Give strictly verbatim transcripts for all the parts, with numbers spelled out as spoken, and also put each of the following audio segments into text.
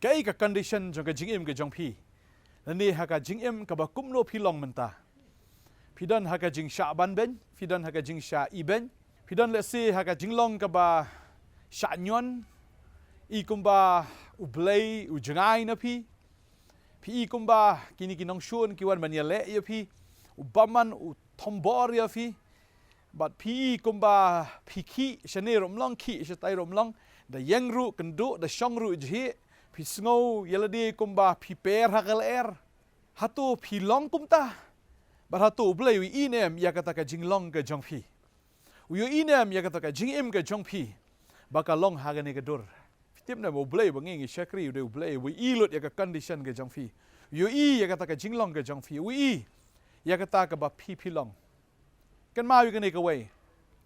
Kaei ka condition jong ka jingim ka jong phi? Lane ha ka jingim kaba kumno phi long mynta? Phi don ha ka jingshah ban beiñ, phi don ha ka jingshah ibeiñ, phi don lehse ha ka jinglong kaba shah ñion, i kumba U Blei u jngai na phi, phi i kumba kine ki nongshun ki wan ban ïaleh ïa phi, u bymman u thombor ïa phi, bad phi i kumba phi khih shane ruh ym long, khih shatai ruh ym long, da ïeng ruh kynduh, da shong ruh jhieh, phi sngew ïa lade kumba phi per ha ka lyer. Hato phi long kumta? Bad hato U Blei u ïohi ne em ïa kata ka jinglong ka jong phi? U ïohi ne em ïa kata ka jingim ka jong phi ba ka long ha kane ka dur? Phi tip ne em, U Blei ba ngi ngi shakri u dei U Blei uba ïohi lut ïa ka condition ka jong phi. U ïohi ïa kata ka jinglong ka jong phi. U ïohi ïa kata kaba phi phi long. Kynmaw ïa kane kawei.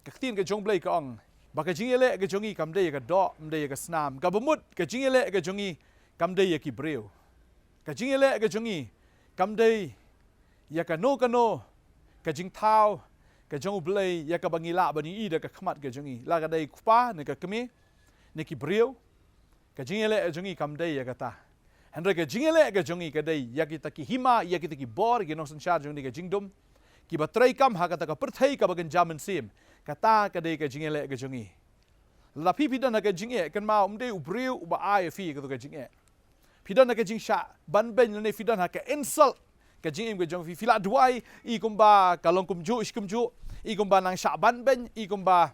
Ka ktien ka jong U Blei ka ong ba ka jingïaleh ka jong ngi kam dei ïa ka doh, ym dei ïa ka snam. Kaba mut ka jingïaleh ka jong ngi kam dei ïa ki briew. Ka jingïaleh ka jong ngi kam dei ïa kano kano ka jingthaw ka jong U Blei ïa kaba ngi lah ban ïohi da ka khmat ka jong ngi. La ka dei kpa ne ka kmie ne ki briew. Ka jingïaleh ka jong ngi kam dei ïa kata. Hynrei ka jingïaleh ka jong ngi ka dei ïa kita ki hima, ïa kita ki bor, ïa ki nongsynshar jong ngi, ka jingdum, kiba treikam ha kata ka pyrthei kaba kynja mynsiem. Kata ka dei ka jingïaleh ka jong ngi. Lada phi phi don ha ka jingeh, kynmaw ym dei u briew uba ai ïa phi ïa kato ka jingeh. Phi don ha ka jingshah ban beiñ lane phi don ha ka insult ka jingim ka jong phi. Phi la duwai i kumba ka long kumjuh shi kumjuh, i kumba nang shah ban beiñ, i kumba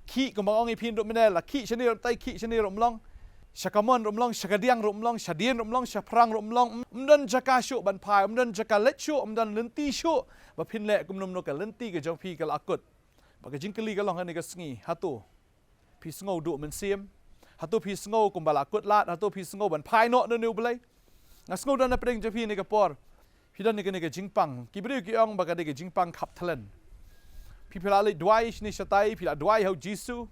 khih kumba ong i phi ruh mynne, la khih shane ruh ym tai, khih shane ruh ym long, sha kamon ruh ym long, sha kadiang ruh ym long, sha dien ruh ym long, sha phrang ruh ym long, ym don jaka shuh ban phai, ym don jaka leit shuh, ym don lynti shuh ba phin leh kumno kumno, ka lynti ka jong phi ka la kut. Ba ka jingkylli ka long ha kane ka sngi, hato phi sngew duh mynsiem? Hato phi sngew kumba la kut lad? Hato phi sngew ban phai noh na une U Blei? Nga sngew don na pdeng jong phi ne ka por phi don ne kane ka jingpang. Ki briew ki ong ba ka dei ka jingpang khapthlen. Phi phi la leit duwai shane shatai, phi la duwai ha U Jisu.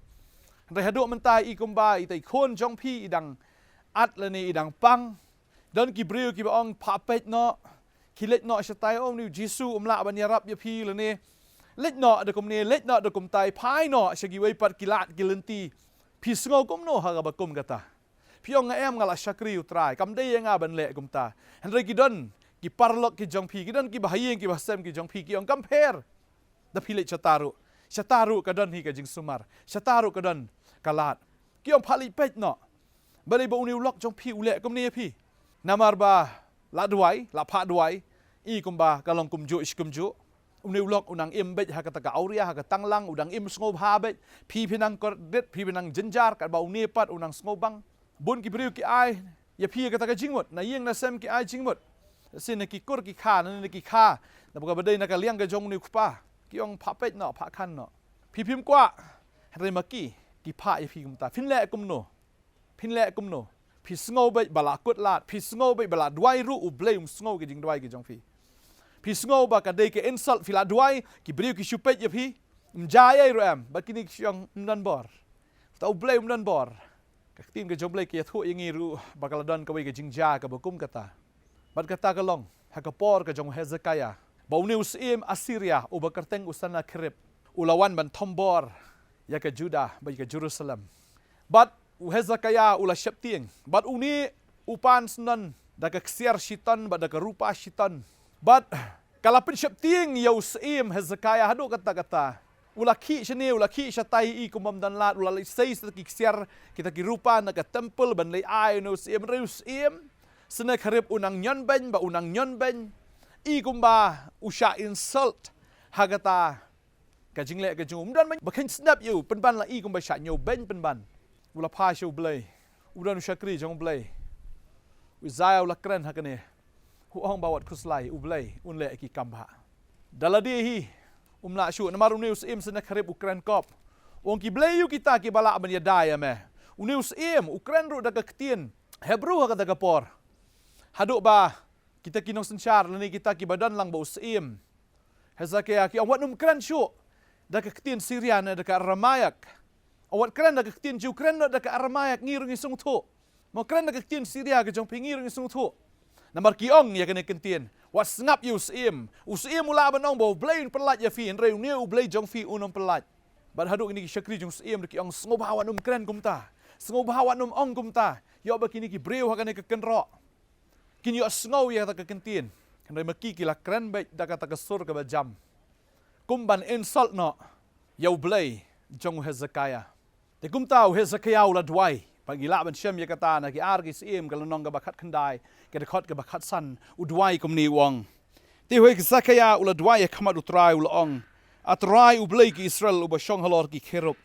Hynrei haduh mynta i kumba itai i khun jong phi i dang at lane i dang pang. Don ki briew kiba ong phah peit noh, ki leit noh shatai, ong une U Jisu um lah ban ïarap ïa phi lane leit noh da kumne, leit noh da kumtai, phai noh sha kiwei pat ki lad ki lynti. Phi sngew kumno ha kaba kum kata? Phi ong nga em, nga la shakri U Trai, kam dei ïa nga ban leh kumta. Hynrei ki don ki paralok ki jong phi, ki don ki bahaïing ki bahasem ki jong phi ki ong kam pher. Da phi leit shata ruh, shata ruh ka don hi ka jingsumar, shata ruh ka don ka lad. Ki ong phah leit peit noh. Balei ba une u lok jong phi u leh kumne ïa phi? Namar ba la duwai, la phah duwai, i kumba ka long kumjuh shi kumjuh. Une u lok u nang im beit ha kata ka awria, ha ka tanglang, u dang im sngewbha beit. Phi phi nang kordit, phi phi nang jynjar, katba une pat u nang sngewbang. Bun ki briew ki ai ïa phi ïa kata ka jingmut, na ïing na sem ki ai jingmut. Shi na ki kur ki kha, na, na ki kha, na ba ka ba dei na ka liang ka jong une u kpa. Ki ong phah peit noh, phah khan noh. Phi phim kwah, hynrei ma ki, ki phah ïa phi kumta. Phin leh kumno? Phin leh kumno? Phi sngew beit ba la kut lad, phi sngew beit ba la duwai ruh U Blei um sngew ka jingduwai ka jong phi. Phi sngew ba ka dei ka insult, phi la duwai, ki briew ki shu peit ïa phi. Ym jia ei ruh em, ba kine ki shu ong ym don bor. Uta U Blei um don bor. Ka ktien ka jong U Blei ka ïathuh ïa ngi ruh ba ka la don kawei ka jingjia kaba kum kata. Bad kata ka long ha ka por ka jong u Hezekiah, ba une u syiem Assyria uba kyrteng u Sanakerib u la wan ban thombor ïa ka Judah bad ïa ka Jerusalem. Bad u Hezekiah u la sheptieng, bad une u pan syndon da ka ksiar shiton bad da ka rupa shiton. Bad ka la pynsheptieng ïa u syiem Hezekiah haduh katta katta. U la khih shane, u la khih shatai, i kum bym don lad, u la leit sei kita ki ksiar, kita ki rupa na ka temple ban leit ai ïa une u syiem, hynrei u syiem Sanakerib u nang ñion beiñ, bad u nang ñion beiñ, i kumba u shah insult ha kata ka jingleh ka jong u. Um don beiñ ba kheiñ snep ïa u, pynban la i kumba shah ñiew beiñ pynban. U la phai sha U Blei. U don u shakri jong U Blei u Isaiah u la kren ha kane. U ong ba wat khuslai, U Blei un leh ki kam bha. Da lade hi um lah shuh, namar une u syiem Sanakerib u kren kop. U ong ki blei aïu kita kiba lah ban ïada ïa me? Une u syiem u kren ruh da ka ktien Hebru ha kata ka por. Haduh ba kita ki nongsynshar lane kita kiba don lang bad u syiem Hezekiah ki ong wat nym kren shuh da ka ktien Syria ne da ka Aramaic. Wat kren da ka ktien Jiw, kren noh da ka Aramaic, ngi ruh ngi sngewthuh. Mo, kren da ka ktien Syria ka jong phi, ngi ruh ngi sngewthuh. Namar ki ong ïa kane ka ktien, wat sngap ïa u syiem. U syiem u lah ban ong ba U Blei un pyllait ïa phi, hynrei une U Blei jong phi un ym pyllait. Bad haduh kine ki shakri jong u syiem ruh ki ong sngewbha wat nym kren kumta, sngewbha wat nym ong kumta. Ïoh ba kine ki briew ha kane ka kynroh kin ïohsngew ïa kata ka kyntien. Hynrei ma ki ki la kren beit da kata ka sur kaba jam, kum ban insult noh ïa U Blei jong u Hezekiah. Te kumta u Hezekiah u la duwai, ba ngi lah ban shem ïa kata na Ki Ar ki Syiem ka lynnong kaba khatkhyndai, ka dkhot kaba khatsan, u duwai kumne u ong. Te u Hezekiah u la duwai ha khmat U Trai, u la ong: A Trai, U Blei ki Israel, uba shong halor ki kherub,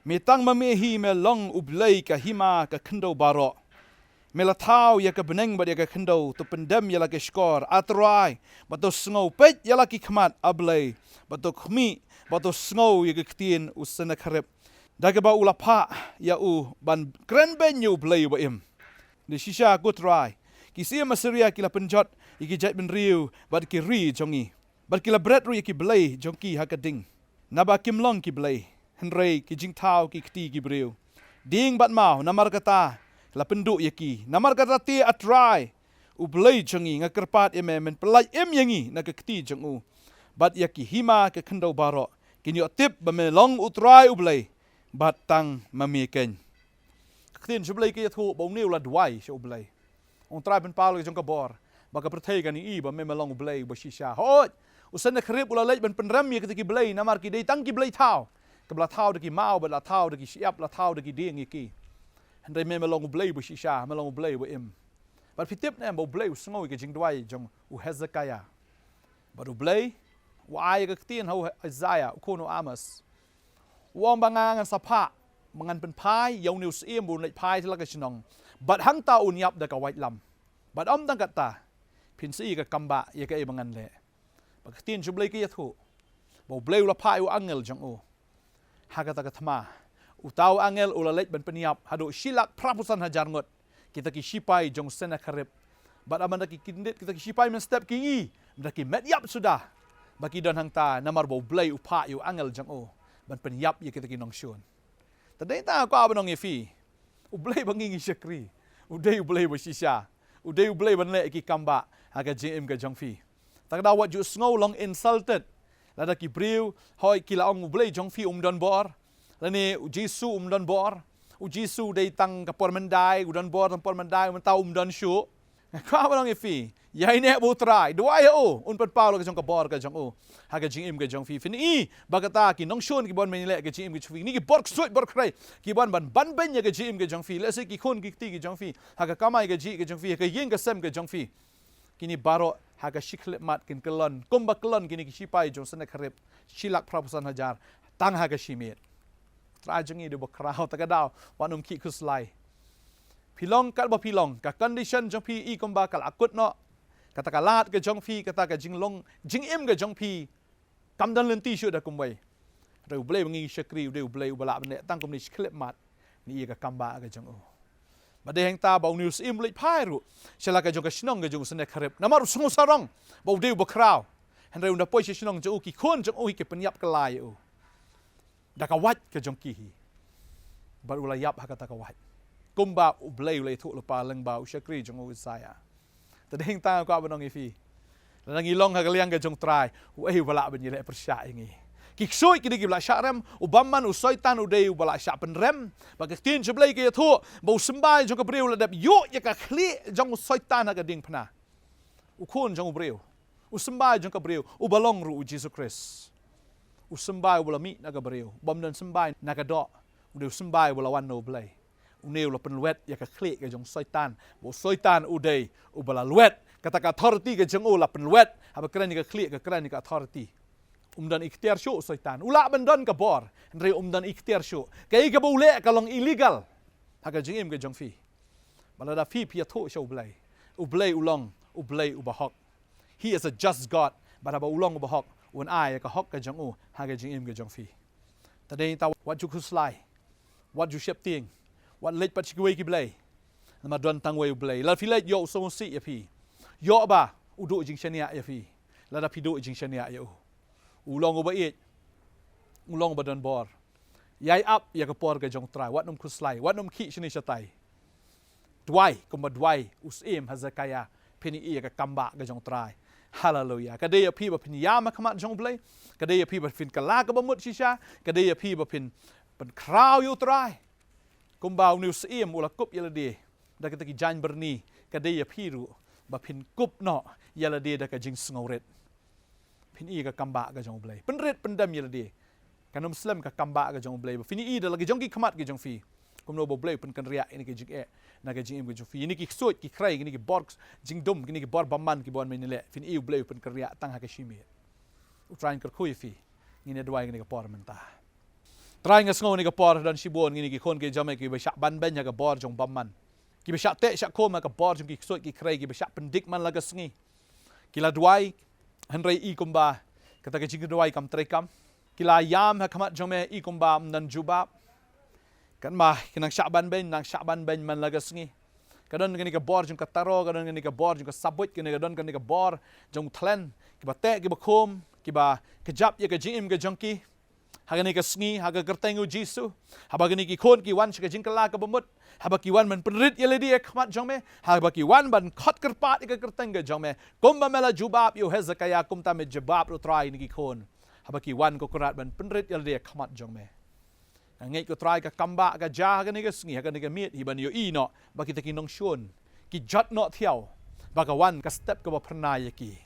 me tang ma me hi me long U Blei ka hima ka khyndew baroh. Me la thaw ïa ka bneng bad ïa ka khyndew, to pyndem ïa la ki shkor, A Trai, bad to sngew; peit ïa la ki khmat, A Blei, bad to khmih, bad to sngew ïa ka ktien u Sennakherib, da kaba u la phah ïa u ban kren beiñ ïa U Blei uba im. Te shisha, ko Trai, ki syiem Assyria ki la pynjot ïa ki jaitbynriew bad ki ri jong ngi, bad ki la bret ruh ïa ki blei jong ki ha ka ding, naba kim long ki blei, hynrei ki jingthaw ki kti ki briew. Dieng bad maw, namar kata la pynduh ïa ki. Namar kata te, A Trai, U Blei jong ngi, nga kyrpad ïa me, men pyllait im ïa ngi na ka kti jong u, bad ïa ki hima ka khyndew baroh kin ïoh tip ba me long U Trai U Blei, bad tang ma me keiñ. Ka ktien jong U Blei ka ïathuh ba une u la duwai sha U Blei, ong: Trai, pynpaw la ka jong ka bor, ba ka pyrthei kan i ba me, me long U Blei uba shisha. Hooid, u Sennakherib u la leit ban pynrem ïa kita ki blei, namar ki dei tang ki blei thaw, kiba la thaw da ki maw, bad la thaw da ki shyiap, la thaw da ki dieng ïa ki. Hynrei me, me long U Blei uba shisha, me long U Blei uba im. Bad phi tip ne em ba U Blei u sngew ïa ka jingduwai jong u Hezekiah? Bad U Blei u ai ïa ka ktien ha u Isaiah, u khun u Amoz, u ong ba nga ngan sa phah, ba ngan pynphai ïa une u syiem ba un leit phai sha la ka shnong, bad hangta un ïap da ka waitlam. Bad ym tang katta, phin sa ïoh ïa ka kambah ïa kaei ba ngan leh. Ba ka ktien jong U Blei ka ïathuh ba U Blei u la phah ïa u angel jong u ha kata ka thma. Uta u angel u la leit ban pynïap haduh shi lak phra phew san hajar ngut kita ki shipai jong u Sennakherib. Bad haba ki kyndit kita ki shipai mynstep ki ngi, mynta ki met ïap suda ba ki don hangta, namar ba U Blei u phah ïa u angel jong u ban pynïap ïa kita ki nongshun. Te dei ta kwah ban ong ïa phi, U Blei ba ngi ngi shakri, u dei U Blei ba shisha, u dei U Blei ban leh ïa ki kambah ha ka jingim ka jong phi. Ta ka daw wat ju sngew long insulted lada ki briew, hooid, ki la ong U Blei jong phi um don bor, lane U Jisu um don bor, U Jisu dei tang ka por myndai, u don bor tang por myndai, mynta um don shuh. Kwah ban ong ïa phi, ïaineh bad U Trai, duwai ïa u un pynpaw la ka jong ka bor ka jong u ha ka jingim ka jong phi. Phin i ba kata ki nongshun kiba wan ban leh ka jingim ka jong phi, kine ki bor ksuid bor khrei kiba wan ban ban beiñ ïa ka jingim ka jong phi, lehse ki khun ki kti ki jong phi, ha ka kamai kajih ka jong phi, ha ka ïing ka sem ka jong phi, kine baroh ha ka shi khyllipmat kin kyllon kumba kyllon kine ki shipai jong u Sennakherib, shi lak phra phew san hajar, tang ha ka shi miet. Trai jong ngi u dei uba khraw, ta ka daw wat nym khih khuslai. Phi long katba phi long, ka condition jong phi i kumba ka la kut noh, kata ka lad ka jong phi, kata ka jinglong jingim ka jong phi kam don lynti shuh da kumwei. Hynrei U Blei ba ngi ngi shakri u dei U Blei uba lah ban leh tang kumne shi khyllipmat, ngi ïa ka kambah ka jong u. Ba dei hangta ba une u syiem u leit phai ruh sha la ka jong ka shnong ka jong u Sennakherib, namar u sngew sarong ba u dei uba khraw. Hynrei ynda poi sha shnong jong u, ki khun jong u hi ki pynïap kylla ïa u da ka wait ka jong ki hi. Bad u la ïap ha kata ka wait, kumba U Blei u la ïathuh lypa lyngba u shakri jong u Isaiah. Te dei hangta kwah ban ong ïa phi, lada ngi long ha ka liang ka jong U Trai, uei uba lah ban ïaleh pyrshah ïa ngi? Ki ksuid ki dei kiba la shah rem, u bymman u Soitan u dei uba la shah pynrem. Ba ka ktien jong U Blei ka ïathuh ba u symbai jong ka briew u la dep ïuh ïa ka khlieh jong u Soitan ha ka diengphna. U khun jong u briew, u symbai jong ka briew uba long ruh u Jisu Khrist, u symbai uba la mih na ka briew, bym don symbai na ka doh, u dei u symbai uba la wan na U Blei. Une u la pynlwet ïa ka khlieh ka jong u Soitan. Ba u Soitan u dei uba la lwet, kata ka authority ka jong u la pynlwet. Haba kren ïa ka khlieh ka kren ïa ka authority. Um don iktiar shuh u Soitan, u lah ban don ka bor, hynrei um don iktiar shuh. Kaei kaba u leh ka long illegal ha ka jingim ka jong phi. Bad lada phi phi ïathuh sha U Blei, U Blei u long U Blei uba hok. He is a just God. Bad haba u long uba hok, un ai ïa ka hok ka jong u ha ka jingim ka jong phi. Te dei ta wat ju khuslai, wat ju sheptieng, wat leit pat sha kiwei ki blei. Namar don tang uwei U Blei. Lada phi leit, ïoh u sngewsih ïa phi, ïoh ba u duh jingshaniah ïa phi. Lada phi duh jingshaniah ïa u, u long uba ïeit, u long uba don bor. Ïai ap ïa ka por ka jong U Trai, wat nym khuslai, wat nym khih shane shatai. Duwai kumba duwai u syiem Hezekiah, phin ïoh ïa ka kambah ka jong U Trai. Haleluya. Ka dei ïa phi ba phin ïam ha khmat jong U Blei, ka dei ïa phi ba phin kylla kaba mut shisha, ka dei ïa phi ba phin pynkhraw ïa U Trai. Kumba une u syiem u la kup ïa lade da kata ki jaiñ byrni, ka dei ïa phi ruh ba phin kup noh ïa lade da ka jingsngewrit. Phin ïohi ka kambah ka jong U Blei, pynrit pyndem ïa lade. Kan ym slem ka kambah ka jong U Blei ba phin ïohi da la ki jong ki khmat ki jong phi kumno ba U Blei u pynkynriah ïa kine ki jingeh na ka jingim ka jong phi. Ïa kine ki ksuid ki khrei, kine ki bor jingdum, kine ki bor bymman kiba wan mynne leh, phin ïohi U Blei u pynkynriah tang ha ka shi miet. U Trai un kyrkhu ïa phi. Ngin ïa duwai kane ka por mynta. Trai, nga sngew kane ka por don shibun kine ki khun ki jong me kiba shah ban beiñ ha ka bor jong bymman, kiba shah teh shah khum ha ka bor jong ki ksuid ki khrei, kiba shah pyndik man la ka sngi. Ki la duwai, hynrei i kumba kata ka jingduwai kam treikam. Ki la ïam ha khmat jong me, i kumba ym don jubab. Katba ki nang shah ban beiñ, nang shah ban beiñ man la ka sngi. Ka don kane ka bor jong ka taro, ka don kane ka bor jong ka sabuit, kane ka don kane ka bor jong u thlen, kiba teh kiba khum, kiba kjap ïa ka jingim ka jong ki. Ha kane ka sngi, ha ka kyrteng U Jisu, haba kine ki khun ki wan sha ka jingkylla kaba mut, haba ki wan ban pynrit ïa lade ha khmat jong me, haba ki wan ban khot kyrpad ïa ka kyrteng ka jong me, kumba me la jubab ïa u Hezekiah, kumta me jubab ruh, Trai, ïa kine ki khun. Haba ki wan, ko Kynrad, ban pynrit ïa lade ha khmat jong me. Nga ngeit, ko Trai, ka kambah ka jia ha kane ka sngi, ha kane ka miet, hi ban ïohi noh ba kita ki nongshun ki jot noh thiaw, ba ka wan ka step kaba phyrnai ïa ki.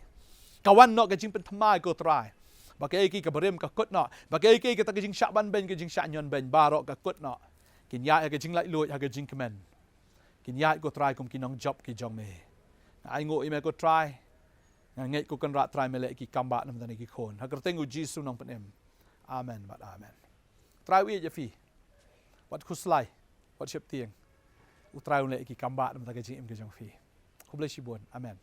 Ka wan noh ka jingpynthymmai, ko Trai, ba kaei kaei kaba rim ka kut noh, ba kaei kaei kata ka jingshah ban beiñ, ka jingshah ñion beiñ, baroh ka kut noh. Kin ïaid ha ka jinglaitluid, ha ka jingkmen. Kin ïaid, ko Trai, kum ki nongjop ki jong me. Nga ainguh ïa me, ko Trai. Nga ngeit, ko Kynrad, Trai, me leh ïa ki kambah na bynta kine ki khun. Ha ka kyrteng U Jisu nongpynim. Amen bad amen. Trai u ïeit ïa phi. Wat khuslai, wat sheptieng. U Trai un leh ïa ki kambah na bynta ka jingim ka jong phi. Khublei shibun. Amen.